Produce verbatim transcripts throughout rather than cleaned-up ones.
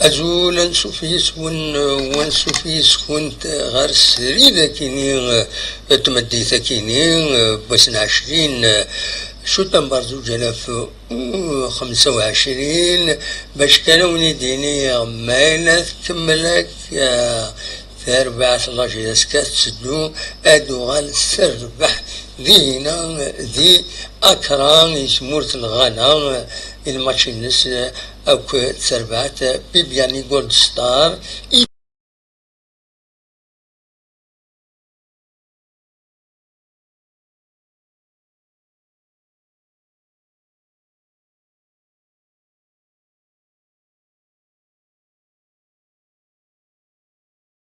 Azul, ansuf yis-wen, wansuf yis-kunt ɣer srid akini, eh, tmeddit akini, eh, n wass n ɛecrin, eh, cutamber zuǧ alaf u xemsa u ɛecrin, bac kan a wen-id-iniɣ ma yella tkemmel akka, eh, tarbaɛt n la J S K tetteddu ad uɣal terbeḥ dihina di Akra i tmurt n Ɣana, i lmatch-ines akk d terbaɛt Bibiani Gold Star.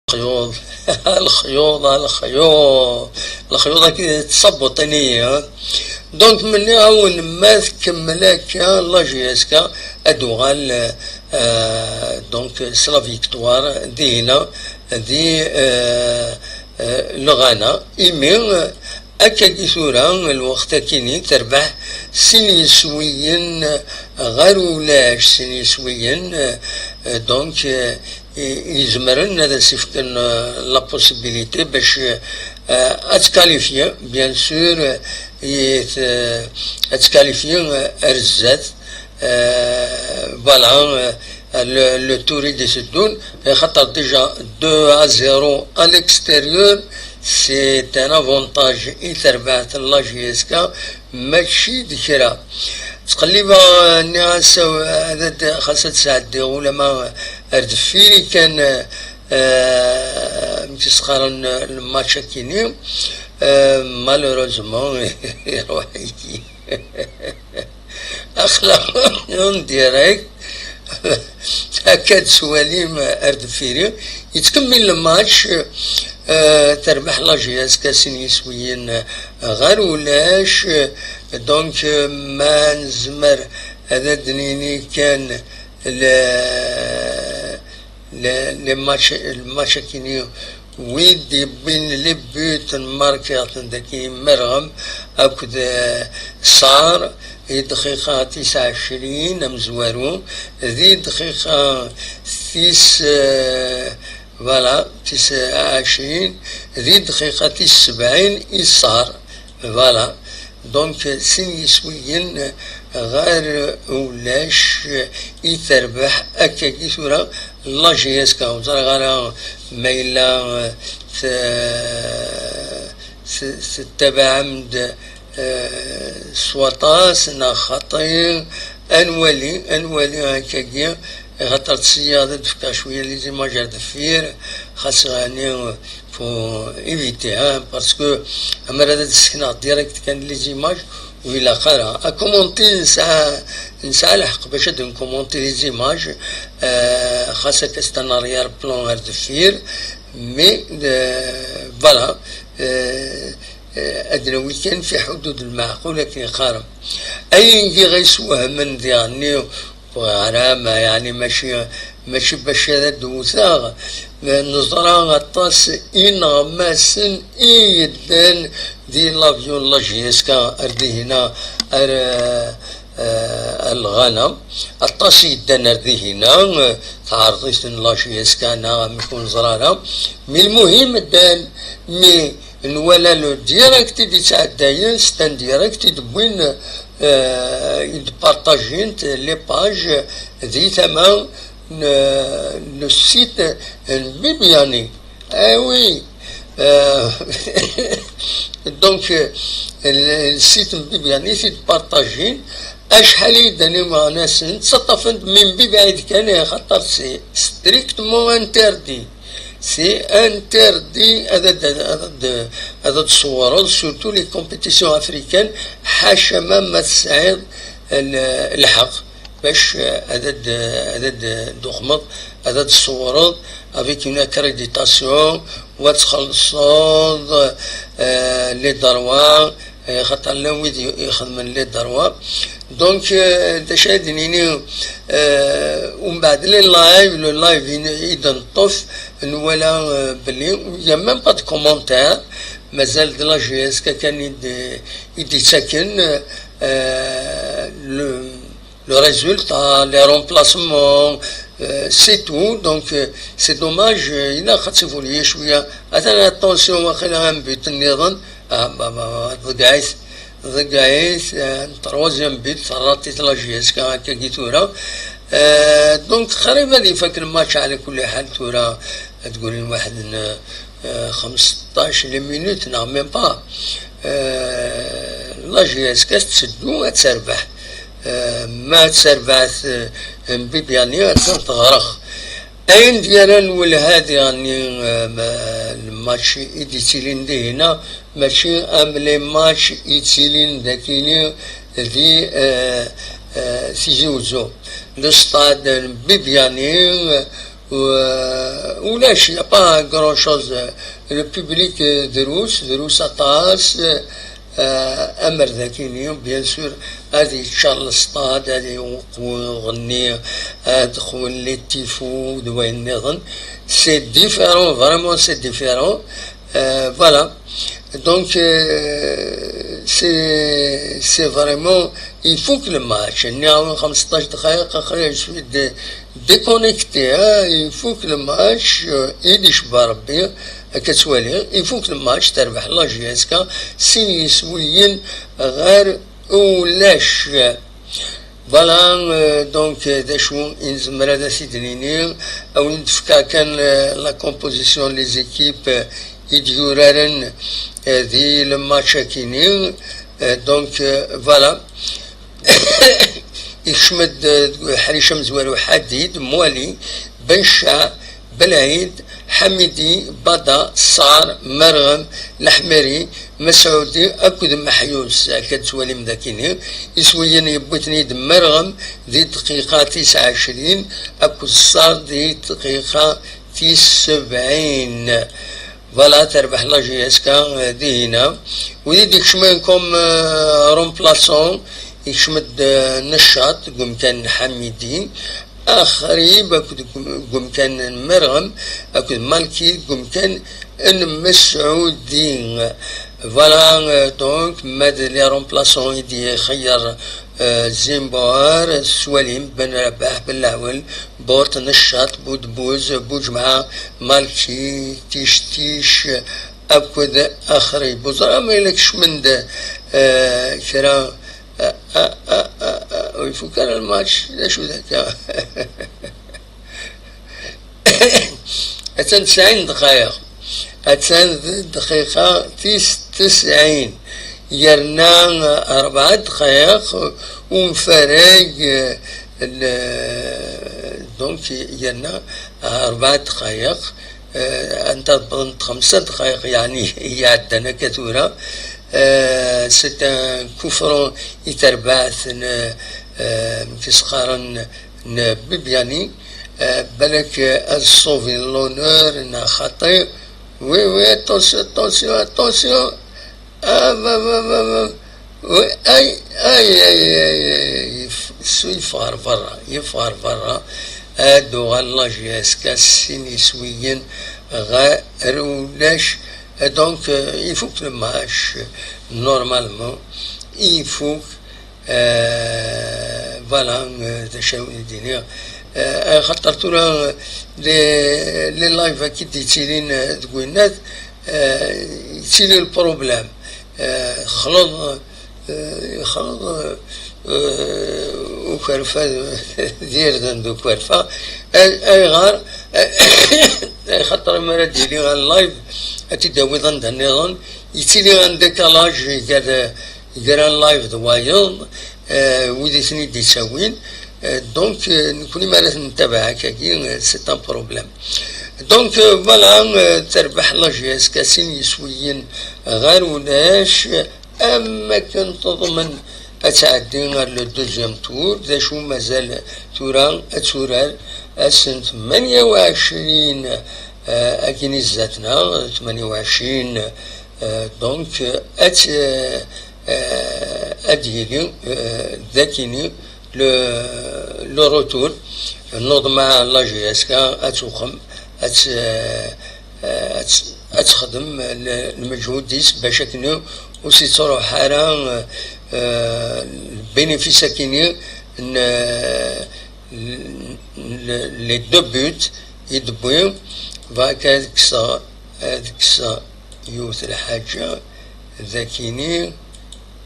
Lexyuḍ, lexyuḍ, lexyuḍ, lexyuḍ-agi ttṣabuṭin-iyi, ha? Donc, menniɣ-awen, ma tkemmel akka, la J S K ad uɣal, euh, donc, s la victoire, dihina, di, euh, euh, Lɣana. Imi, Akkagi tura, lweqt akini terbeḥ sin yiswiyen ɣer ulac, sin yiswiyen, eh, donc, eh, i- izemren ad as-ifken, eh, la possibilité bac, eh, ad tkalifye, bien sûr, eh, i t- ad tkalifye, eh, ar zdat. Euh, voilà, euh, le, le tour i d-iteddun, xaṭer déjà deux à zéro à l'extérieur, c'est un avantage i terbaɛt n la J S K, mačči d kra. Ttqellibeɣ, euh, nniɣ-as, euh, ad, ad, xas ad sɛeddiɣ ulama ar deffir i kan, euh, amek i s-qqaren, euh, le match akini, euh, malheureusement, iruḥ-iyi. Aql-aɣ en direct. Akka d-tettwalim ar deffir-i. Yettkemmil lmatch, euh, terbeḥ la J S K sin yiswiyen ɣer ulac. Donc, euh, ma nezmer ad d-nini kan le, le, le match, le match akini, wid d-yewwin les buts n markiɣ-ten dagi Merɣem akked, eh, Sar, di dqiqa tis ɛecrin amezwaru, di dqiqa tis, eh, voilà, tis ɛecrin, di dqiqa tis sebɛin i Sar. Voilà. Donc, sin yiswiyen ɣer ulac i terbeḥ akkagi tura la J S K. Ur ẓriɣ ara ma yella, eh, t- t- tettabaɛem-d, eh, s waṭas neɣ xaṭi. Ad nwali, ad nwali akkagi, xaṭer ttṣeyyiɣ ad d-fkeɣ cwiya les images ar deffir, xas ɛni faut éviter, hein, parce que amar ad d-sekneɣ direct kan les images, ur ilaq ara. Ad commenter, nesɛa, nesɛa lḥeqq bac ad nkommonti les images, euh, xas akka c'est un arrière-plan ar deffir, mais, euh, voilà, euh, euh, ad nawi kan fi ḥudud lmeɛqul akken yeqqaren. Ayen i ɣ-iswehmen diɣenni, ur ara, ma, yeɛni, mačči, mačči bac ara d-wteɣ, neẓra aṭas ineɣmasen i yeddan di l'avion n la J S K ar dihina, ar, eh, ar Lɣana. Aṭas i yeddan ar dihina, eh, teɛreḍ-iten la J S K neɣ amek ur neẓra ara. Mi lmuhim ddan, mi nwala le direct i d-ittɛeddayen, c'est un direct i d-wwin, euh, i d-partajint les pages di tama n, n site n Bibiani. Ah oui, euh, donc, euh, le, le site n Bibiani i d-partajin, acḥal i d-nniɣ-asen, ttaṭṭafen-d min bibɛid kan, xaṭer c'est strictement interdit. C'est interdit ad, ad, ad, ad, ad tṣewwreḍ, surtout les compétitions africaines, ḥaca ma, ma tesɛiḍ l-, lḥeqq bac ad, ad, ad, ad d-tuxmeḍ, ad, ad tṣewwreḍ avec une accréditation, u ad txellṣeḍ, euh, les droits, eh, xaṭer llan wid i-, ixedmen les droits. Donc, euh, d acu ad d-nini, euh, umbeɛd les lives, le live i, i d-neṭṭef, nwala, euh, belli il y a même pas de commentaires, mazal d la J S K kan i d-, i d-ittaken, euh, le, le résultat, les remplacements, Euh, c'est tout, donc euh, c'est dommage, euh, ilaq ad tivuliyi cwiya. Atan attention, waqila un but nniḍen, ah, bah, bah, bah, ḍeggɛit, ḍeggɛit, euh, troisième but, terraḍ-it la J S K akkagi tura. Euh, donc qrib ad ifak lmatch ɛla kulli ḥal tura, ad d-gulin waḥed n, euh, xmesṭac les minutes, neɣ même pas. Euh, la J S K tetteddu ad terbeḥ. Euh, ma terbeḥ, euh, Bibiani, attan teɣreq. Ayen d-yerran lwelha diɣenni, euh, ma-, lmatch i d-yettilin dihina, mačči am les matchs i yettilin dakini di, euh, euh, Tizi Uzzu. Le stade n Bibiani, euh, ulac, y a pas grand chose. Le public, euh, drus, drus aṭas. Euh, amer dakini, bien sûr, ad yeččar le stade, ad iqwu uɣenni, ad qwen les tifos d wayen nniḍen. C'est différent, vraiment c'est différent. Euh, voilà. Donc, euh, c'est, c'est vraiment, il faut que le match, nniɣ-awen xmesṭac dqayeq, aql-i je suis dé-, déconnecté, hein, il faut que le match, euh, i d-icebba Rebbi, akka ttwaliɣ, il faut que le match terbeḥ la J S K, sin yiswiyen ɣer ulac. Voilà, euh, donc, euh, d acu i nezmer ad as-id-nini, ad wen-d-fkeɣ kan, euh, la composition, les équipes, euh, i d-yuraren, euh, di le match akini. Euh, donc, euh, voilà. Ikcem-d, euh, Ḥric Amezwaru Ḥadid, Mwali, Ben Ccaɛ, Belɛid, Ḥamidi, Bada, Ṣṣar, Merɣem, Leḥmeri, Mesɛudi akked Meḥyus, akka d-twalim dakini. Iswiyen yewwi-ten-id Merɣem di dqiqa tis ɛecrin akked Ṣṣar di dqiqa tis sebɛin. Voilà, terbeḥ la J S K, euh, dihina. Wid i d-ikecmen comme, euh, remplaçant, ikcem-d, euh, Neccaṭ deg umkan n Ḥamidi, Axrib akked deg umkan n Merɣem, akked Malki deg umkan n Mesɛudi. Voilà, euh, donc, ma d les remplaçants i d-ixeyyer, euh, Zimbor, Swalim, Ben Rabaḥ, Ben Laɛwel, Burt, Neccaṭ, Budbuz, Buǧemɛa, Malki, Tictic, akked Axrib. Ur ẓriɣ ma yella kecmen-d, euh, kra, euh, euh, euh, euh, euh, ur ifuk ara lmatch, d acu d akka? Attan tesɛin dqayeq. Attan d dqiqa tis tesɛin. Yerna rebɛa dqayeq umfarag, euh, le-, donc yerna rebɛa dqayeq, euh, anta wwḍent xemsa dqayeq, yeɛni iɛeddan akka tura. Euh, c'est un coup franc i terbaɛt n, euh, amek i s-qqaren, n Bibiani. Euh, balak, euh, ad sauver l'honneur neɣ xaṭi. Oui, oui, attention, attention, attention. Ah, va, va, va, va. Oui, aïe, aïe, aïe, aïe, aïe. Yef-, su yeffeɣ ɣer berra, yeffeɣ ɣer berra. Ad uɣal la J S K sin iswiyen ɣer ulac. Donc, euh, il faut que le match, euh, normalement, il faut que, euh, voilà, euh, d acu ara wen-d-iniɣ. Euh, axaṭer tura, euh, les, les live-agi d-yettilin, euh, deg winnat, euh, yettili le problème. Euh, xleḍ, euh, xleḍ, euh, euh, ukerfa d irden d ukerfa. Ay-, ayɣer? Axaṭer mi ara d-yili un live, ad t-id-tawiḍ anda nniḍen, yettili un décalage gar, gar un live d wayeḍ, euh, wid i ten-id-ittawin. Euh, donc, euh, nekni mi ara ten-ntabaɛ akkagi, euh, c'est un problème. Donc, euh, voilà, euh, terbeḥ la J S K sin yiswiyen ɣer ulac, am akken teḍmen ad tɛeddi ar le deuxième tour. D acu mazal tura? Ad turar ass n tmanya u ɛecrin, euh, akin i zdat-neɣ, tmanya u ɛecrin, euh, donc, euh, ad, euh, euh, ad yili, euh, dakini le, le retour. Nuḍma la J S K ad tuxem, ad, euh, ad, ad texdem le, lmeǧhud-is bac akken ur s-yettruḥ ara, euh, le bénéfice akini n, euh, les deux buts i d-wwi. Bɣa kan ad kkseɣ, ad kkseɣ yiwet lḥaǧa dakini.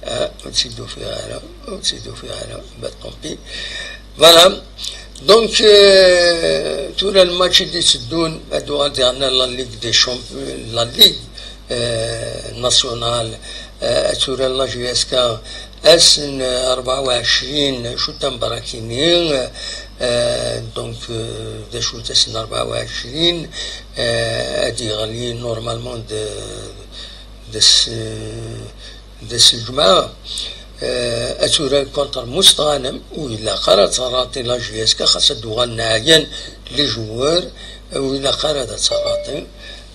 Ah, ur tt-id-ufiɣ ara, ur tt-id-ufiɣ ara, bah, tant pis. Voilà. Donc, euh, tura lmatch i d-itteddun, ad uɣal diɣen la Ligue des Champions, la Ligue, euh, nationale, euh, ad tura la J S K ass n rebɛa u ɛecrin, acu tambarakini, euh, donc, euh, d acu d ass n rebɛa u ɛecrin, euh, ad yeɣli normalement d, d ass, euh, d ass n lǧemɛa, euh, ad turar contre Mustɣanem, ur ilaq ara ad tɣerraṭi la J S K, xas ad d-uɣalen ɛyan les joueurs, ur ilaq ara ad tt-tɣerraṭi.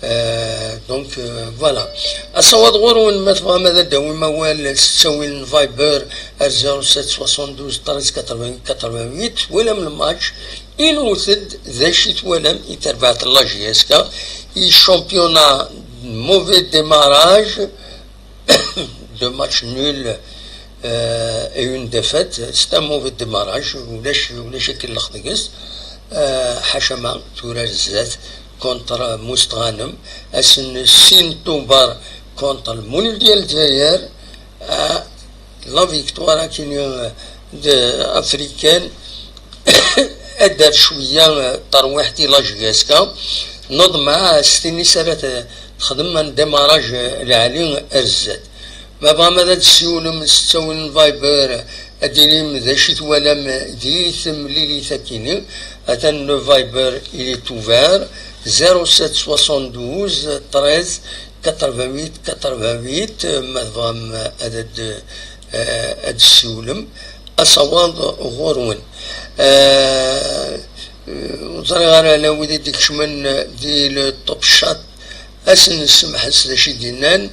Euh, donc, euh, voilà. Asawaḍ ɣur-wen, ma tebɣam ad d-tawim awal s ttawil n Viber ar zéro sept soixante-douze treize quatre-vingts quatre-vingt-huit, twalam lmatch, inwet-d d acu i twalam i terbaɛt la J S K, i championnat, mauvais démarrage, deux matchs nuls, euh, et une défaite, c'est un mauvais démarrage, ulac, ulac akken lexdeges. Euh, ḥacama, tura zdat contre Mustɣanem, ass n sin tuber contre le Mundial Dzayer, euh, la victoire akini, euh, de africaine, ad d-terr cwiya, euh, terwiḥt i la J S K, neḍmeɛ s tin-is ara t-, texdem un démarrage, euh, lɛali ar zdat. Ma tebɣam ad d-tsiwlem s ttawil n Viber, ad d-tinim d acu i twalam di temlilit akini, atan le Viber, il est ouvert, zéro sept soixante-douze treize quatre-vingt-huit quatre-vingt-huit, ma tebɣam ad d-, eh, ad d-tsiwlem, asawaḍ ɣur-wen. Eh, ur ẓriɣ ara la wid i d-ikecmen di le top chat, ad sen-nsemmeḥ s d acu i d-yennan.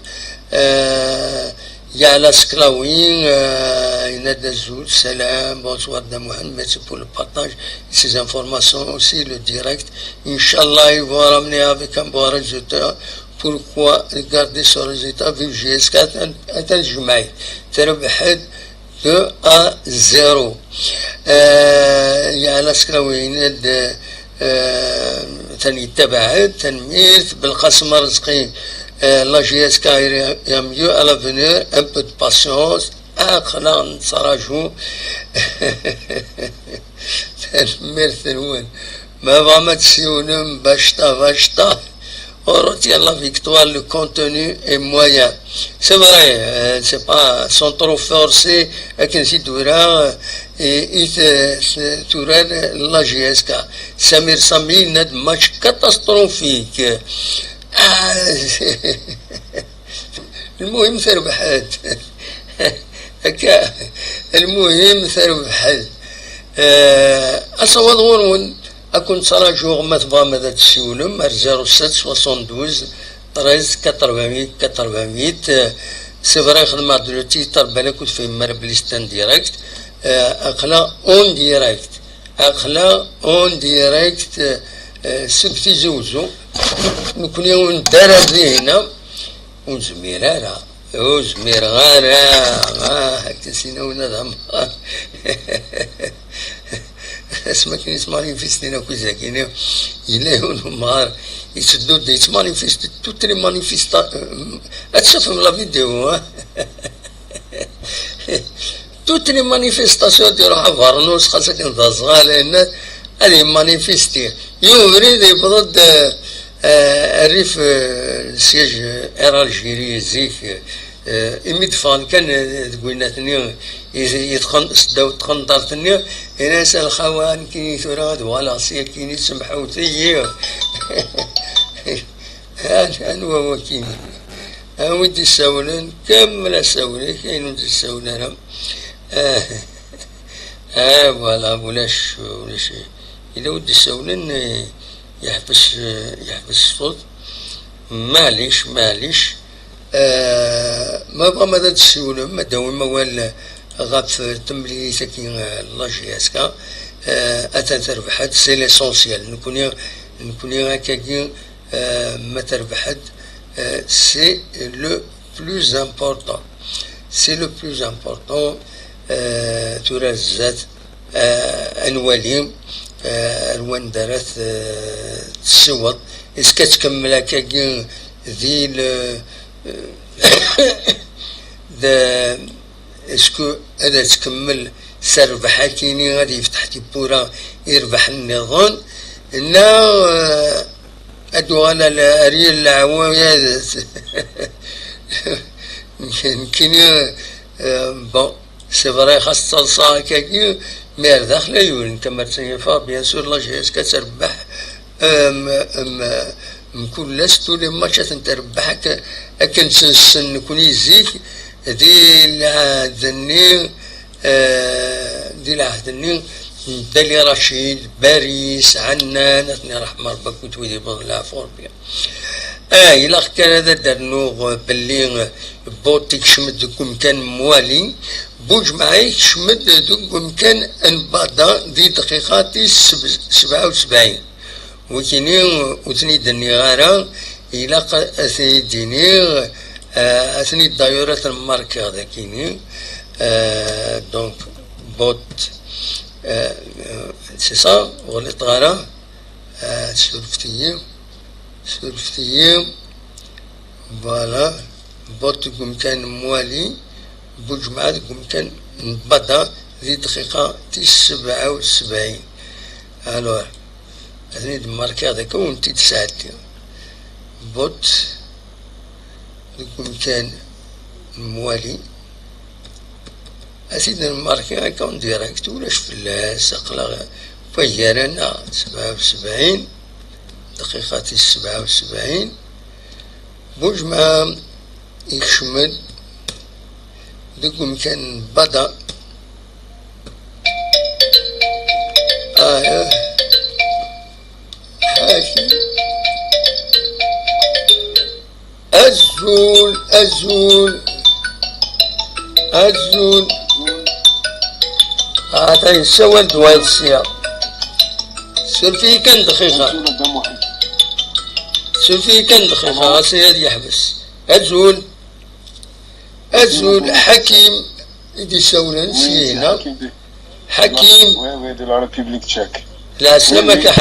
Eh, Yeɛla Seklawi, eh, yenna-d azul, salam, bonsoir Dda Muḥend, merci pour le partage et ces informations aussi, le direct. Inchallah, il va ramener avec un bon résultat. Pourquoi regarder ce résultat? Vive J S K, atan, atan tjemɛit. Terbeḥ-d deux à zéro. Euh, Yeɛla Seklawi yenna-d, euh, atan yettabaɛ-d, tanemmirt. Belqasem Arezqi, euh, la J S K ira mieux à l'avenir, un peu de patience. Aql-aɣ nettraǧu. Tanemmirt-nwen. Ma tebɣam ad d-tsiwlem, bacta, bacta. On retient la victoire, le contenu est moyen. C'est vrai, euh, c'est pas, sont trop forcés, akken si d-tura, euh, i, i t-, t-, turar la J S K. Samir Sami yenna-d match catastrophique. Ah, المهم تربحت. هكا. المهم تربحت. آه، أصور غورون. أكون تراجعوا ما تبغى ماذا تسيولم، zéro sept soixante-douze treize quatre-vingt-huit quatre-vingt-huit. C'est vrai, خدمة de le titre, بالك كنت في مرة بليستان direct. آه، أقلا en direct. أقلا en direct, آه، سكتي زوزو. نكون يوم دار هنا. Ur zmireɣ ara. Ur zmireɣ ara. Ah, akka sinawen ad amɣar. Asmi akken yettmanifestin akk izakini, yella yiwen umɣar yetteddu-d yettmanifesti toutes les manifesta-, ad tafem la vidéo, hein? Toutes les manifestations ad iruḥ abernus, xas akken d aẓɣal, ad yemmanifesti. Yiwen ubrid yewweḍ-d, eh, eh, rrif, eh, siège Air Algérie zik, eh, imi d-ffɣen kan, eh, deg winnat-nni, i, i txen-, seddaw tqenṭert-nni, ini-as: "A lxawa, nekkini tura ad uɣaleɣ s yakini, semḥewt-iyi." An-, anwa wakini? A wi d-isawlen, kemmel asawel-ik, ayen ur d-isawel ara. Ah, ah, voilà, ulac, ulac. Yella wi d-isawlen, eh, yeḥbes, eh, yeḥbes ṣṣut. Maɛlic, maɛlic. Eh, ma tebɣam ad d-tessiwlem, ad d-tawim awal ɣef temlilit-agi, eh, la J S K, eh, atan terbeḥ-d, c'est l'essentiel. Nekni, nekni akkagi, eh, ma terbeḥ-d, eh, c'est le plus important. C'est le plus important, eh, tura zdat. Ah, ad nwali, ah, ar wanda ara t-, tessiweḍ. Est-ce que ad tkemmel akkagi di le, de, est-ce que ad tkemmel s rrbeḥ akini, ad yefteḥ tiwwura i rrbeḥ nniḍen, neɣ, ah, ad d-uɣal ar, ar yir leɛwayed? Nekkini, ah, bon, c'est vrai, xas d taḍsa akkagi, mais ar daxel ay ul, nekk ma ttayafeɣ, bien sûr, la J S K ad terbeḥ, euh, m-, m-, mkul ass, tous les matchs ad ten-terbeḥ, akka, akken tt-nessen nekni zik, di lɛehd-nni, euh, di lɛehd-nni n Dali Racid, Baris, Ɛannan, ad ten-iṛḥem Ṛebbi, akked wid yewwḍen leɛfu Ṛebbi. Ah, ilaq kan ad d-rnuɣ belli Bot ikcem-d deg umkan n Mwali, Buǧmeɛ ikcem-d deg umkan n Bada di dqiqa tis seb-, sebɛa u sebɛin. Wikini ur ten-id-nniɣ ara, ilaq ad ten-id-iniɣ, ah, ad ten-id d'ailleurs ad ten-markiɣ dakini. Ah, donc, Bot, ah, c'est ça, ur ɣliṭeɣ ara. Ah, surfet-iyi, surfet-iyi. Voilà. Bot deg umkan n Mwali, Buǧmeɛ deg umkan n Bada, di dqiqa tis sebɛa u sebɛin. Alors, ad ten-id-markiɣ dagi, ur tent-id-sɛeddiɣ. Bot deg umkan n Mwali. Ad t-id-nmarki akka en direct, ulac fell-as, aql-aɣ wagar-aneɣ sebɛa u sebɛin, dqiqa tis sebɛa u sebɛin. Buǧmeɛ ikcem-d deg umkan n Bada. Ah, ḥaki. Azul, azul, azul. Ata yessawal-d wayeḍ sya. Suref-iyi kan dqiqa. Suref-iyi kan dqiqa, ɣas ad yeḥbes. Azul. Azul, Ḥakim i d-isawlen syin-a. Ḥakim. Oui, oui, de la République tchèque. Lɛeslama-k a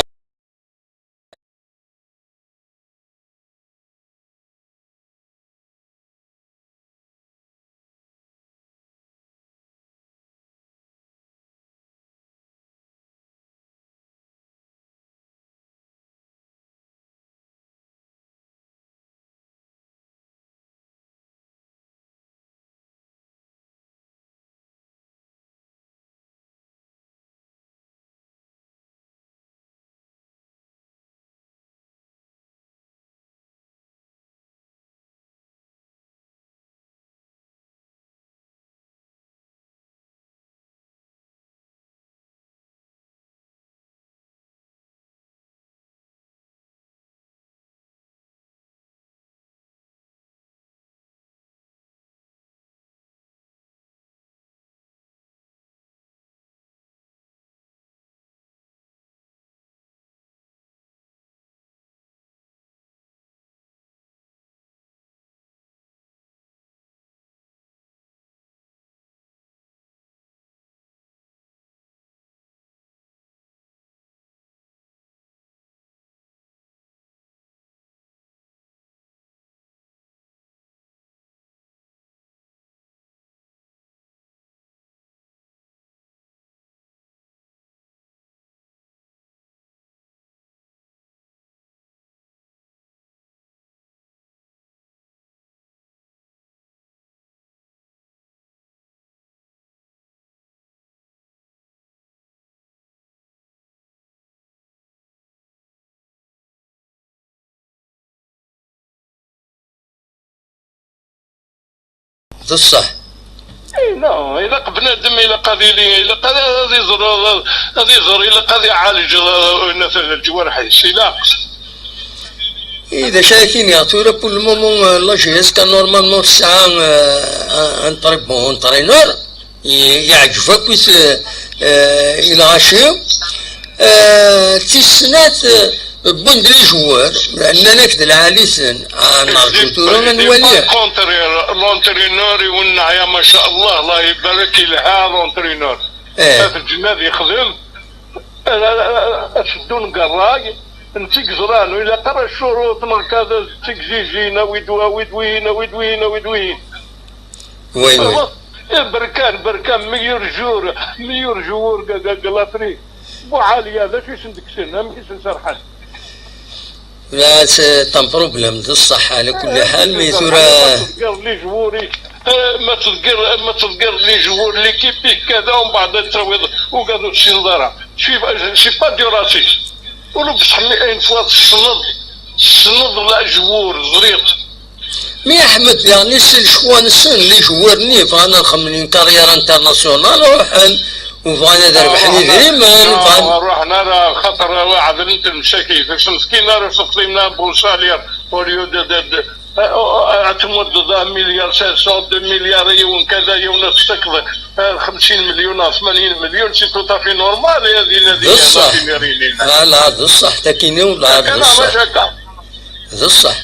D ṣṣeḥ. Eh, non, ilaq bnadem, ilaq ad yili, ilaq ad, ad iẓer, ad, ad iẓer, ilaq ad iɛalej, eh, leǧwareḥ-is, ilaq. Eh, d acu ara k-iniɣ tura, pour le moment, eh, la J S K normalement tesɛa, eh, un, un très bon entraîneur. I-, yeɛǧeb akk i t-, eh, i lɣaci. Eh, tis snat, eh, wwin-d les joueurs, nnan-ak d lɛali-ten. Ah, nerǧu tura ad nwali. Contre l'entraîneur, iwenneɛ ya, ma sha Allah, Allah ibarek, yelha l'entraîneur. Eh. Ad ǧǧen ad yexdem, ad, ad, ad, ad teddun deg ṛṛay, netta i yeẓran, ur ilaq ara ccuruṭ neɣ kada, d tigzizin, awi-d, awi-d wihin, awi-d wihin, awi-d wihin. Oui, oui. Berkan, berkan, meilleur joueur, meilleur joueur deg, deg, deg l'Afrique. Buɛaliya, d acu i sen-d-kksen? Amek i sen-serḥen? Là, c'est un problème, d ṣṣeḥ, ɛla kulli ḥal, mi tura. Ma tḍeggireḍ les joueurs-ik, eh, ma tḍeggireḍ, ma tḍeggireḍ les joueurs, l'équipe-ik, kada, umbeɛd ad tawiḍ ugad ur tessineḍ ara. C'est, c'est pas du racisme. Ula bṣeḥ mi une fois tessneḍ, tessneḍ la joueur, ẓriɣ-t. Mi Ḥmed, yeɛni s lecɣal-nsen, les joueurs-nni bɣan ad xedmen une carrière internationale, ruḥen, u bɣan ad rebḥen idrimen, bɣan. Ruḥen ara, xaṭer ɛedlent lmecakit. Ur s-meskinen ara, s-xedmen un bon salaire, au lieu de, de, de, ad tmuddeḍ un milliard cinq cents, deux milliards, yiwen kada, yiwen ad tessakkeḍ, eh, xemsin million neɣ tmanyin million, c'est tout à fait normal, eh, ad yili. D ṣṣeḥ. Voilà, d ṣṣeḥ, takini, wala d ṣṣeḥ. D ṣṣeḥ.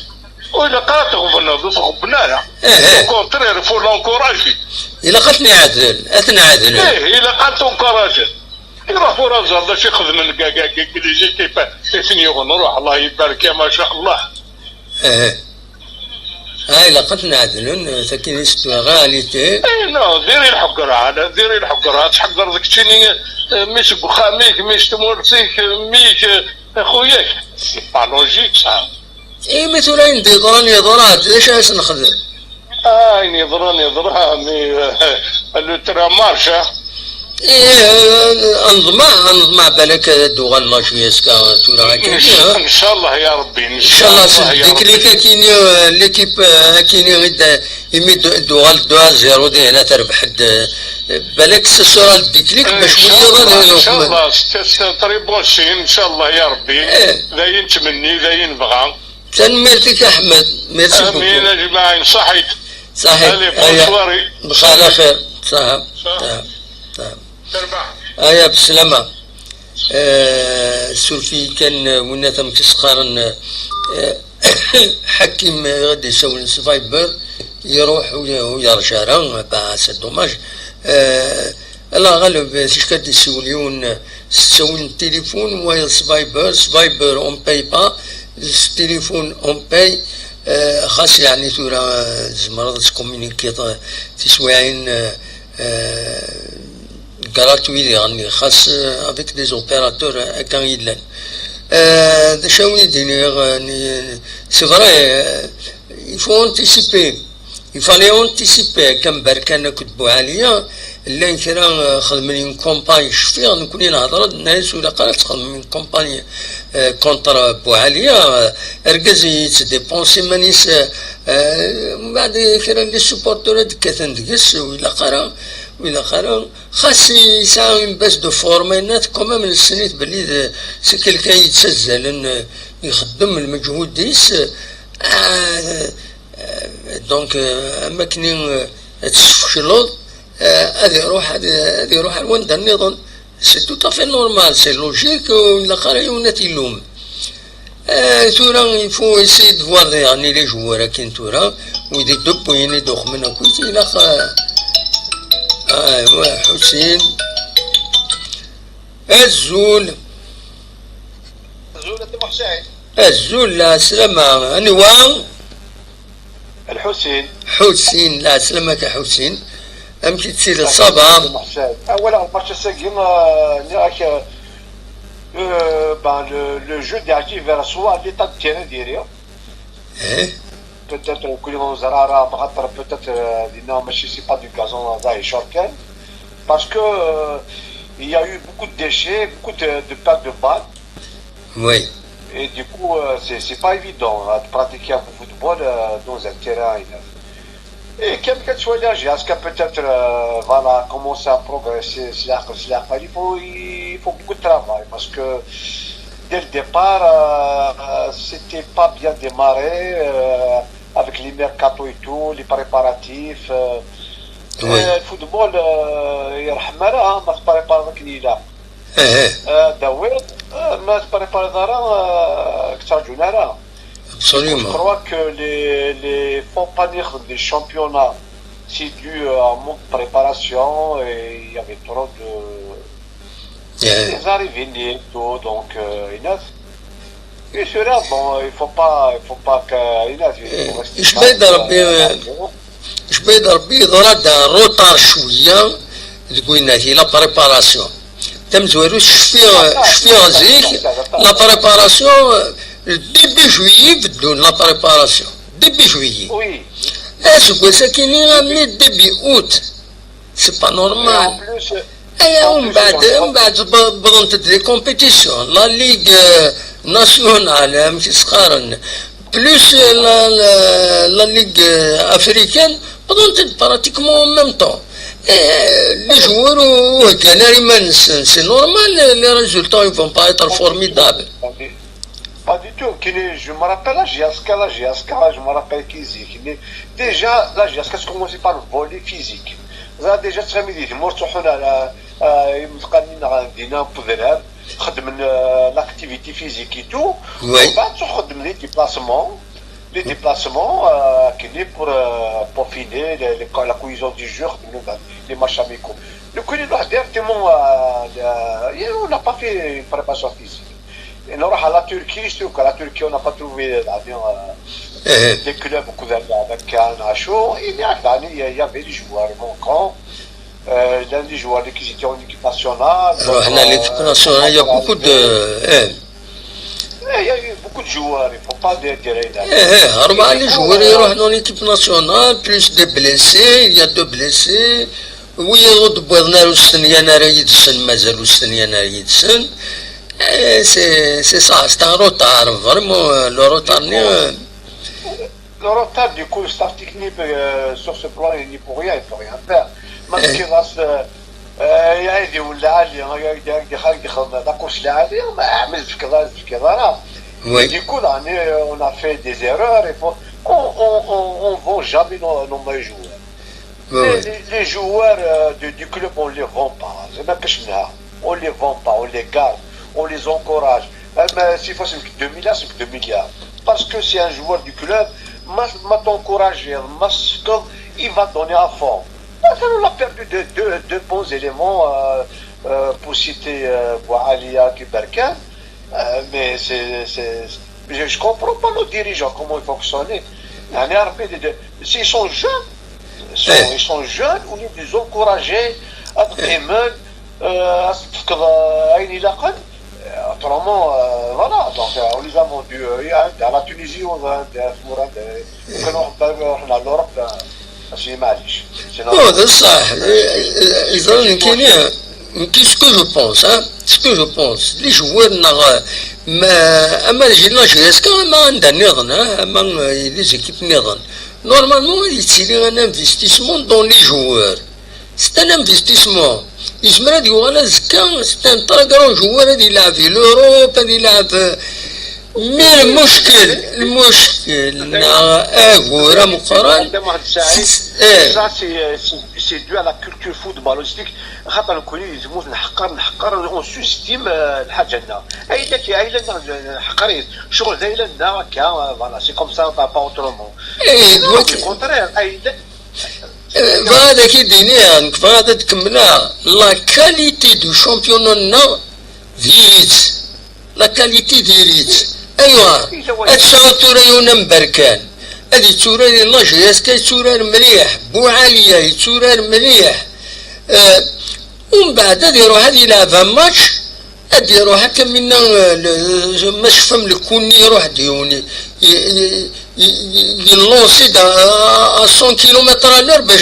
Ur ilaq ara tɣebneḍ, ur tɣebben ara. Au contraire, faut l'encourager. Ilaq ad ten-iɛedl, ad ten-ɛedlen. Eh, ilaq ad t-encourager. Iruḥ tura ad ẓer d acu i xedmen deg, deg, deg les équipes i ten-yuɣen. Ruḥ, Allah ibarek, ya ma sha Allah. Ah, ilaq ad ten-ɛedlen, takin i s-tura réalité. Eh, non, diri lḥeggera, diri lḥeggera, ad tḥeggreḍ keččini, eh, mi seg uxxam-ik, mi s tmurt-ik, mi-k, eh, xuya-k. C'est pas logique, ça. Imi tura ayen d-yeḍran yeḍra-d, d acu ara s-nexdem? Ah, ayen yeḍran yeḍra, mais, euh, le train marche, hein. Eh, anḍmeɛ, anḍmeɛ, balak ad d-uɣal la J S K tura akka. Inchallah ya Rebbi, inchallah ya Rebbi. Inchallah, s le déclic akini, euh, l'équipe, euh, akini, imi d-, d-uɣal deux à zéro dihin, ad terbeḥ-d, euh, balak ce sera le déclic, bac wiyaḍ ad. Inchallah, c'est, c'est un très bon signe, inchallah ya Rebbi. Eh. D ayen nettmenni, d ayen nebɣa. Tanemmirt-ik a Ḥmed. Merci beaucoup. Amin ajmaɛin. Ṣaḥit. Ṣaḥit. Allez, bonne soirée. Bxir lxir. Ṣaḥa. Ṣaḥa. Ṣaḥa. Terbeḥ. Aya, beslama. Eh, surfi kan, eh, winna tam kis qqaren, eh, Ḥakim, eh, ad isawlen s Viber, iruḥ u, u yerǧa ara, bah, c'est dommage. Eh, Ala ɣaleb, ticka d-isiwel yiwen s ttawil n tilifun, wayeḍ s Viber, s Viber on paye pas, s tilifun on paye, eh, xas yeɛni tura, eh, tzemreḍ ad tkomunikiḍ, eh, tiswiɛin, eh, eh, gratuit diɣenni, xas, eh, avec des opérateurs, eh, akka i yellan. Eh, d acu ara wen-d-iniɣ, eh, ni-, c'est vrai, eh, il faut anticiper. Il fallait anticiper, akka Mbarkan akked Buɛaliya, llan kra, eh, xedmen une campagne, cfiɣ, nekkni nehder-d, nenna-yas ur ilaq ara ad txedmem une campagne, eh, contre Buɛaliya, eh, argaz yettdépense iman-is, eh, eh, mbeɛd kra n les supporters ad d-kkaten deg-s, ur ilaq ara, ur ilaq ara, xas yesɛa une baisse de forme, yenna-t quand même, nessen-it belli d, c'est quelqu'un yettazzalen, eh, ixeddem lmeǧhud-is, eh, Eh, donc, eh, am akken, eh, ad tesfecleḍ, eh, ad iruḥ, ad, ad iruḥ ar wanda nniḍen. C'est tout à fait normal, c'est logique, ur ilaq ara yiwen ad t-ilum. Eh, tura, il faut essayer de voir, yeɛni, les joueurs akin tura, wid i d-wwin, i d-uxmen akkit, ilaq, eh, aywa, Ḥusin. Azul. Azul, a Dda Muḥsin. Azul, lɛeslama. Anwa? Lḥusin. Ḥusin, lɛeslama-k a Ḥusin. Amek i tiliḍ, ça va? Lḥusin. Ah, walaɣ lmatch ass-agi, euh, nniɣ-ak, euh, euh, ben, le, le jeu d-iɛǧib ar ṣṣwar, l'état de terrain diri. Eh? Peut-être nekkni ur neẓri ara, axaṭer peut-être, euh, dinna mačči, c'est pas du gazon, d ahicuṛ kan. Parce que, euh, il y a eu beaucoup de déchets, beaucoup de, de pertes de balles. Oui. Et du coup, euh, c'est, c'est pas évident, hein, de pratiquer un peu de football, euh, dans un terrain. Et comme que tu vois là, jusqu'à peut-être, euh, voilà, commencer à progresser, c'est là, c'est là, il faut, il faut beaucoup de travail parce que dès le départ, euh, euh, c'était pas bien démarré, euh, avec les mercato et tout, les préparatifs. Euh, oui. Euh, le football, euh, يرحم مرة، ما تبريبار ذاك اللي لا. Eh, eh. Euh, داوود، euh, ما تبريبار دارا، euh, كتر جونارا. Absolument. Je crois que les, les faut pas dire des championnats c'est dû à un manque de préparation et il y avait trop de, des arrivées et tout, donc, euh, il y en a, et cela, bon, il faut pas, il faut pas que, il y en a, il faut rester calme, euh, Jbed Rabbi, euh, Jbed Rabbi, il y aura un retard شوية, du coup, il y a la préparation. Tamezwarut, je fais, je fais, la préparation, euh, début juillet, بدون la préparation. Début juillet. Oui. Aseggas-agi armi début août. C'est pas normal. En plus, Aya, umbeɛd, umbeɛd, wwḍent-d les compétitions, la Ligue, euh, nationale, amek i s-qqaren, plus, euh, la, la, la Ligue, euh, africaine, wwḍent-d pratiquement en même temps. Et les joueurs, ur heggan ara iman-nsen, c'est normal, les résultats, ils vont pas être formidables. Pas du tout. Kini, je me rappelle la J S K, la J S K, je me rappelle qui c'est. Kini, déjà, la J S K, c'est commencé par le volet physique. Là, déjà, c'est midi, moi, je suis là, euh, il me dit, on a un dîner pour des rêves. خدمنا l'activité physique et tout. Oui. ومن بعد خدمنا les déplacements, les déplacements, euh, كيني pour, euh, peaufiner les, les, la cohésion du jeu, خدمنا بعد les matchs amicaux. Donc, on est directement, euh, euh, on n'a pas fait une préparation physique. Et on aura la Turquie, je trouve que la Turquie, on n'a pas trouvé, euh, l'avion, euh, Eh, des clubs, beaucoup d'avions avec un chaud. Il y a, il y avait des joueurs manquants. Euh, l'un des joueurs qui étaient en équipe nationale. رحنا l'équipe nationale, il y a beaucoup de, eh, Eh, il y a eu beaucoup de joueurs, il ne faut pas dire, dire. Eh, eh, أربعة les joueurs يروحوا en équipe nationale, plus des blessés, il y a deux blessés. Wiyaḍ ur d-wwiḍen ara ur stenyan ara yid-sen, mazal ur stenyan ara yid-sen. Eh, c'est, c'est ça, c'est un retard, vraiment, euh, le retard-nni, euh, Le retard, du coup, le staff technique, euh, sur ce plan, il n'y peut rien, il peut rien faire. Même Eh. s'il reste, euh, euh, il y a des, il y a des, il y a des, il y a des, la course, il y a des, mais, mais, je fais là, je fais là. Oui. Et du coup, là, on, est- on a fait des erreurs. Et faut- on on, on, on vend jamais nos, nos meilleurs joueurs. Oui, Les, oui. les- les joueurs, euh, du, du club, on ne les vend pas. C'est même que je n'ai- On ne les vend pas, on les garde, on les encourage. Euh, mais s'il faut, c'est deux milliards, c'est deux milliards. Parce que c'est un joueur du club, mais, mais t'encourages, parce qu'il va donner à fond. Parce qu'on a perdu deux, deux, deux bons éléments, euh, euh, pour citer, euh, Boualia et Berkane. Euh, mais c'est, c'est, je ne comprends pas nos dirigeants, comment ils fonctionnent. يعني، ربي، s'ils sont jeunes, sont- Eh. ils sont jeunes, on les encourage à être, euh, à se faire, euh, à une élaquelle. Euh, autrement, euh, voilà, donc, euh, on les a vendus, euh, à la Tunisie, on va, on va, on va, on va l'Europe, euh, c'est معليش. C'est Oh, d ṣṣeḥ. Iẓra nekkini, qu'est-ce que je pense, hein? Ce que je pense, les joueurs, neɣ, ma, ama d la J S K, ama anda nniḍen, hein? Ama, euh, les équipes nniḍen. Normalement, il y a un investissement dans les joueurs. C'est un investissement. Yezmer ad yuɣal azekka, c'est un très grand joueur, ad yelɛeb di l'Europe, ad yelɛeb, euh, mais le muckel, le muckel, neɣ agur ameqqran, c'est, eh, Ça, c'est, euh, c'est, c'est dû à la culture footballistique. خاطر نكوني يزموت نحقر، نحقر، on sous-estime, euh, الحاجة لنا. أي لك، أي لنا نحقر، شغل ذا لنا، كا، voilà, c'est comme ça, pas, pas autrement. Eh, Non, donc, au contraire, أي لك. Eh, bɣiɣ ad ak-id-iniɣ, nekk bɣiɣ ad d-kemmleɣ, la qualité du championnat-nneɣ diri-tt. La qualité diri-tt. Aywa, ad tesɛuḍ tura yiwen am Berkan. Ad yetturar i la J S K, yetturar mliḥ. Boualia, yetturar mliḥ. Eh, umbeɛd ad iruḥ ad yelɛeb un match, ad iruḥ akka minna, eh, le, ma tcefam le kunni iruḥ-d yiwen, i, i, i, i, yellansi-d à, à cent kilomètres à l'heure باش,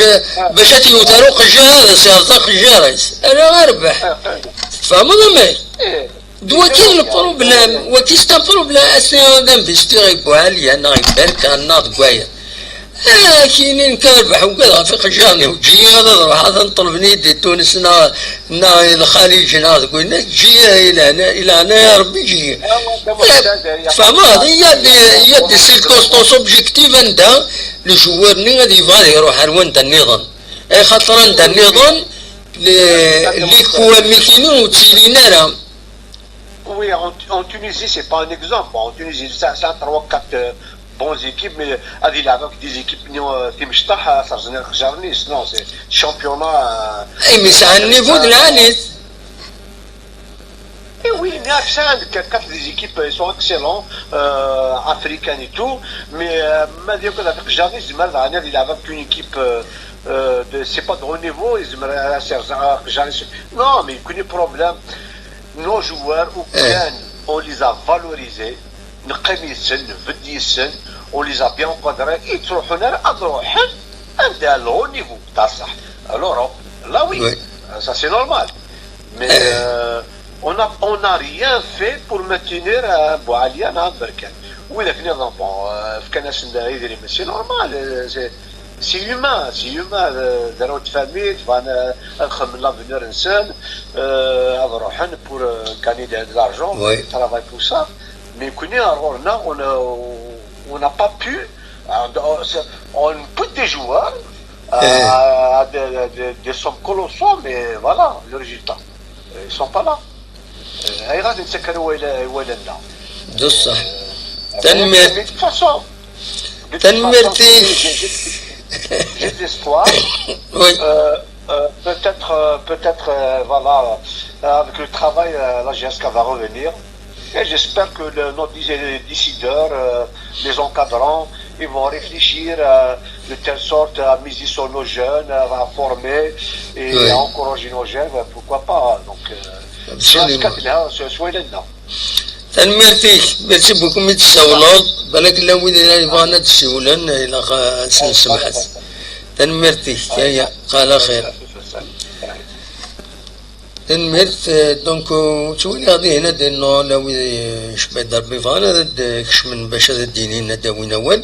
باش ad t-yewwet ar uqejjar, ad as-yerẓ aqejjar-is. Ala, rbeḥ. Tfehmeḍ, amek? D waki le problème, waki c'est un problème, asmi ad investir i Boualia, neɣ i Berkan, neɣ deg wayeḍ. Ah, kini nekk ad rbeḥ ugad ɣef iqejjaren-iw, ǧǧi-yi ad ruḥeɣ ad nṭelben-iyi-d di Tunes neɣ, neɣ i Lxaliǧ neɣ deg winna, ǧǧi-yi i leɛna-, i leɛnaya Rebbi, ǧǧi-yi. Tfehmeḍ? Il y a des, il y a des circonstances objectives anda le joueur-nni ad yebɣu ad iruḥ ar wanda nniḍen. Axaṭer anda nniḍen, les, les coéquipiers-inu ur ttilin ara. Oui, en, en Tunisie, c'est pas un exemple. En Tunisie, ça, ça trois, quatre, euh, Bonnes équipes, mais ad ilɛeb akked des équipes-nni, euh, timecṭaḥ, ad t-rẓen iqejjaren-is. Non, c'est championnat, euh, Imi sɛan niveau d lɛali. Et oui, mais ça, quatre des équipes, ils sont excellents, euh, africaines et tout, mais, euh, ma dire que la Jardin, c'est mal, il a une équipe, euh, euh, de, c'est pas de haut niveau, ils aimeraient, non, mais il connaît problème. Nos joueurs, au on les a valorisés, نقيم يسن نبد يسن, on les a bien encadrés, يتروحون أضروحن عند le haut niveau تاع الصح, l'Europe, là oui, ça c'est normal, mais, euh, on a, on a rien fait pour maintenir, euh, Boualia, non, Berkane. Oui, la finale, bon, euh, كان c'est normal, euh, c'est, c'est humain, c'est humain, euh, de notre famille, تبغى نخدم l'avenir نسن, euh, أضروحن pour, euh, gagner de, de l'argent, travail pour ça. Mais كنا, on a, on a, on n'a pas pu, euh, on peut des joueurs, euh, à des, des, des sommes colossaux, mais voilà, le résultat, euh, ils sont pas là. Euh, هاي غادي نتسكر ولا, ولا لا. بصح. تنمير. Mais de toute façon, de toute تنميرتي. J'ai, j'ai, j'ai de l'espoir. Oui. Euh, euh, peut-être, euh, peut-être, euh, voilà, euh, avec le travail, euh, la G S K va revenir. Et j'espère que le, nos dé-, décideurs, euh, les encadrants, ils vont réfléchir, euh, de telle sorte à miser sur nos jeunes, à, à former et à encourager nos jeunes, pourquoi pas. Donc, euh, Absolument. Soit là, non. Tanemmirt-ik, merci beaucoup mi d-tessawleḍ. Balak llan wid yebɣan ad d-ssiwlen, ilaq ad sen-semḥet. Tanemmirt-ik, aya, qal axir. Tanemmirt, eh, donc, eh, ttwaliɣ dihin ad d-innuɣ la wid, eh, cbad Rebbi bɣan ad d-kecmen bac ad d-inin, ad d-awin awal.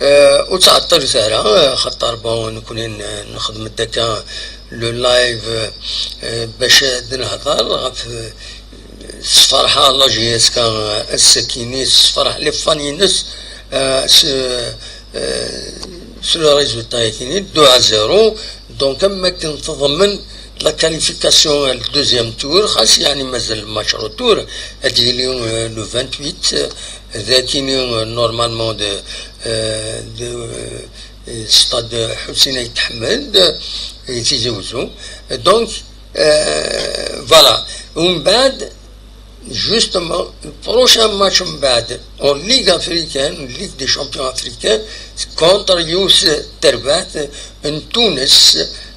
Eh, ur ttɛeṭṭilet ara, eh, xaṭer bon, nekkni n-, nxeddem-d akka le live, eh, bac ad d-nehḍer ɣef, eh, sferḥeɣ la J S K ass-akini, sferḥ les fans-ines, eh, s, eh, s le résultat-akini, deux à zéro. Donc, am akken teḍmen la qualification à le deuxième tour, xas yeɛni mazal le match retour, ad yili, euh, le vingt-huit, euh, dakini, euh, normalement de, euh, de, euh, stade Hussein Aït Ahmed, euh, Tizi Ouzou. Donc, euh, voilà. Umbeɛd, justement, le prochain match umbeɛd en Ligue africaine, Ligue des champions africains, contre yiwet terbaɛt n Tunes,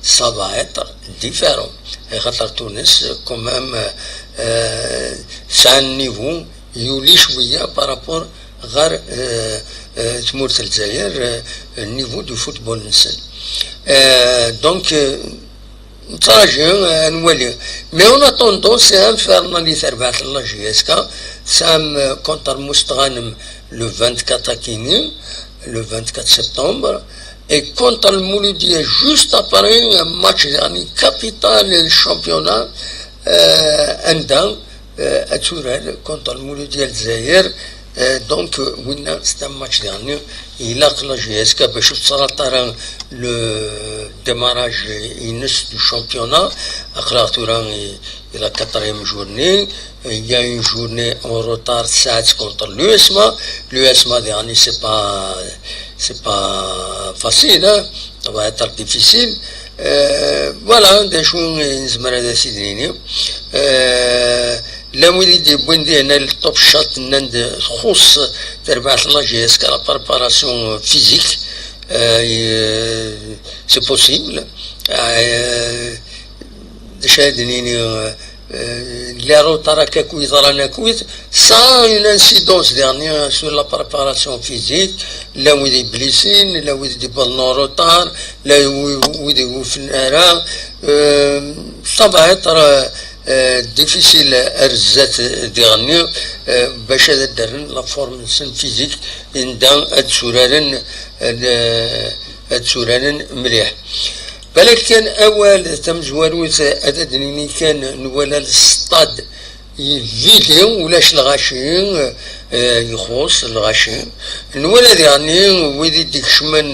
ça va être différent. Axaṭer Tunes, quand même, euh, sɛan niveau yuli cwiya par rapport ɣer, euh, euh, tmurt n Lezzayer, euh, niveau du football-nsen. Euh, donc, euh, nettraǧi, euh, ad nwali. Mais en attendant, c'est infernal i terbaɛt n la J S K. Tesɛam, euh, contre Mustɣanem le vingt-quatre akini, le vingt-quatre septembre. Et contre le Mouloudia, juste après un match, يعني, capital, le championnat, euh, anda, euh, ad turar contre le Mouloudia Lezzayer. Euh, donc, euh, winna, c'est un match, يعني, ilaq la J S K bac ur tettrat ara le démarrage-ines du championnat. Aql-aɣ tura i, i la quatrième journée. Il y a une journée en retard, c'est contre l'U S M A. L'U S M A, يعني, c'est pas, c'est pas facile, hein. Ça va être difficile. Euh, voilà, d acu i nezmer ad as-id-nini. Euh, llan wid i d-yewwin dihin le top shot, nnan-d txuṣṣ terbaɛt n la J S K la préparation physique. Euh, c'est possible. Euh, d acu ad d-nini, euh, euh, les retards akka i yeḍran akkit, ça a une incidence dernière sur la préparation physique, llan wid i blessin, llan wid i d-yewwḍen en retard, llan wi-, wid i wufen ara, euh, ça va être, euh, euh, difficile ar zdat diɣenni, euh, bac ad d-rren la forme-nsen physique, anda ad tturaren, ad, ad tturaren mliḥ. Balak kan awal tamezwarut ad d-nini kan nwala le stade yevidi, ulac lɣaci, eh, ixuṣ lɣaci. Nwala diɣenni wid i d-ikecmen,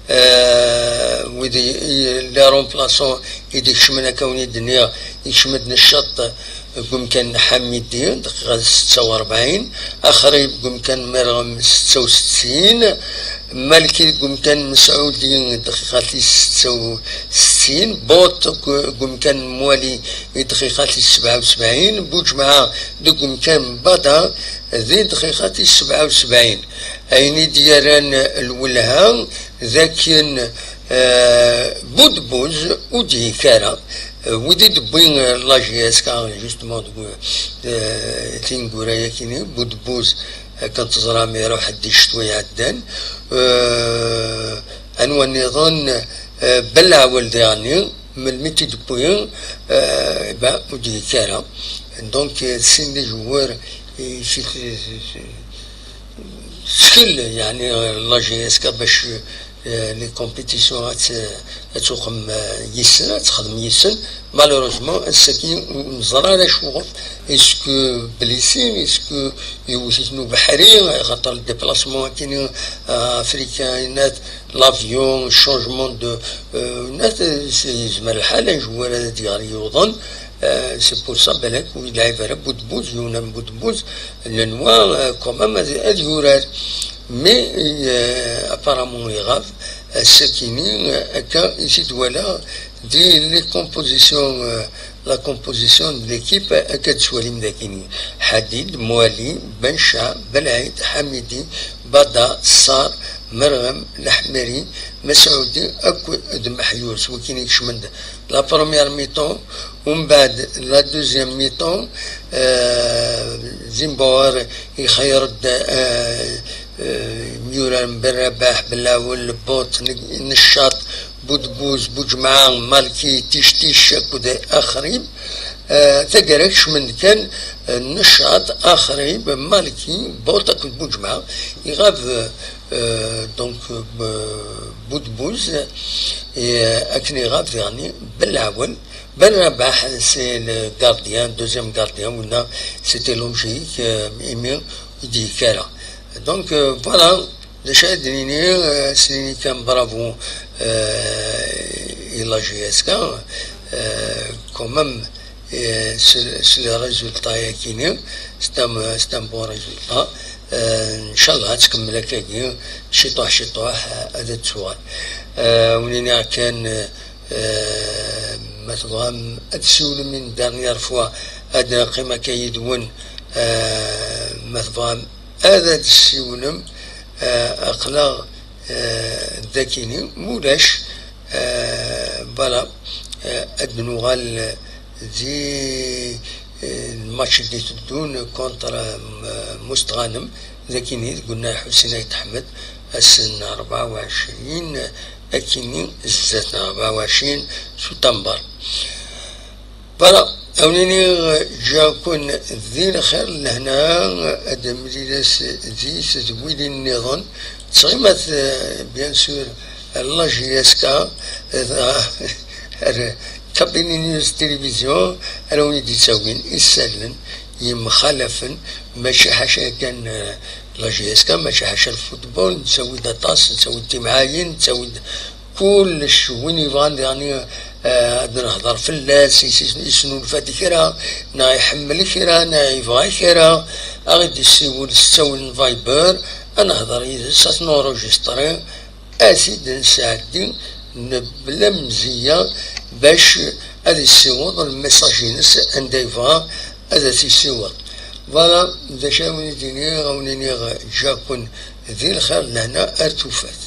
eh, wid i, i, les remplaçants i d-ikecmen, akka win i d-nniɣ, ikcem-d Neccaṭ, deg umkan n Ḥamidi, dqiqa tis setta u rebɛin, Axrib deg umkan n Merɣem, setta u settin, Malki deg umkan n Mesɛudi, dqiqa tis setta u settin, Bot deg umkan n Mwali, dqiqa tis sebɛa u sebɛin, Buǧemɛa deg umkan n Bada, di dqiqa tis sebɛa u sebɛin. Ayen i d-yerran lwelha d akken, eh, Budbuz ur d-yekki ara. Eh, wid i d-tewwi, eh, la J S K, justement, deg, eh, tineggura-yakini, Budbuz, akken teẓram, iruḥ-d di ccetwa iɛeddan. Eh, anwa nniḍen? Eh, Belɛwel diɣenni, melmi i t-id-tewwi, eh, ben, ur d-yekki ara. Donc, eh, sin d ijewwar i, si, si, si, Ttkel, yeɛni, la J S K bac, eh, les compétitions ad t-, ad tuqem, eh, yis-sen, ad texdem yis-sen. Malheureusement, ass-agi ur neẓra ara acuɣef. Est-ce que blessé, est-ce que yewwet-iten ubeḥri, axaṭer le déplacement akini, eh, africain, yenna-t, l'avion, changement de, eh, yenna-t, eh, yezmer lḥal, un joueur ad d-yeɣli yuḍen. Eh, c'est pour ça, balak, ur yelɛib ara Budbuz, yiwen am Budbuz, nenwa, eh, quand même, ad, ad yurar. Mais, euh, apparemment, iɣab, euh, ass-akini, euh, akka i t-id-walaɣ di les compositions, euh, la composition de l'équipe, euh, akka d-tettwalim dagini. Ḥadid, Mwali, Benca, Belɛid, Ḥamidi, Bada, Ṣṣar, Merɣem, Leḥmeri, Mesɛudi, akked Meḥyus, wakin ikecmen-d la première mi-temps, umbeɛd la deuxième mi-temps, euh, Zimbor ixeyyr-d, euh, euh, imyurar n Ben Rabaḥ, Belɛawel, Lebbuṭ, Neg-, Neccaṭ, Budbuz, Buǧemɛa, Malki, Tictic akked Axrib. Euh, taggara kecmen-d kan, euh, Neccaṭ, Axrib, Malki, Buṭ akked Buǧemɛa. Iɣab, euh, donc, euh, Budbuz, et, euh, akken iɣab diɣenni Belɛawel. Ben Rabaḥ, c'est le gardien, deuxième gardien, winna, c'était logique, euh, imi ur d-yekki ara. Donc, euh, voilà, d acu ara d-nini, euh, s-nini kan bravo, euh, i la J S K, euh, quand même, euh, sur, sur le résultat yakini, c'est un, c'est un bon résultat. Euh, inchallah, ad tkemmel akkagi, ciṭuḥ, ciṭuḥ, euh, ad d-tuɣal. Euh, ur nini kan, euh, Eh, ma tebɣam ad tessiwlem une dernière fois, ad qqimeɣ akka yid-wen. Eh, ma tebɣam ad tessiwlem, eh, aql-aɣ, eh, dakini, ma ulac, eh, voilà, eh, ad nuɣal di, eh, match i d-iteddun contre, eh, Mustɣanem, dakini deg unnar Ḥusin Ayt Ḥmed, ass n rebɛa u ɛecrin, akini zdat n rebɛa u ɛecrin s utambar. Voilà, awen-iniɣ ǧǧiɣ-ken di lxir, lehna, ad d-nemlil ass-is d wid nniḍen. Ttɣimat, eh, bien sûr, la J S K, eh, ar Kabini News Télévision, ara wen-id-ittawin isallen yemxalafen, mačči ḥaca kan, eh, la J S K, mačči ḥaca lfutbol, nettawi-d aṭas, nettawi-d timɛayin, nettawi-d kullec. Win yebɣan diɣen, eh, ad nehder fell-as, is-, is-, yesnulfa-d kra, neɣ iḥemmel kra, neɣ yebɣa kra, a ɣ-id-issiwel s ttawil n Viber, ad nehder yid-s, ad t-nurujistri, ad t-id-nesɛeddi mebla mzeyya bac ad issiweḍ lmessaj-ines anda yebɣa ad t-issiweḍ. Voilà, d acu ara wen-id-iniɣ, a wen-iniɣ ǧǧiɣ-ken di lxir, lehna ar tufat.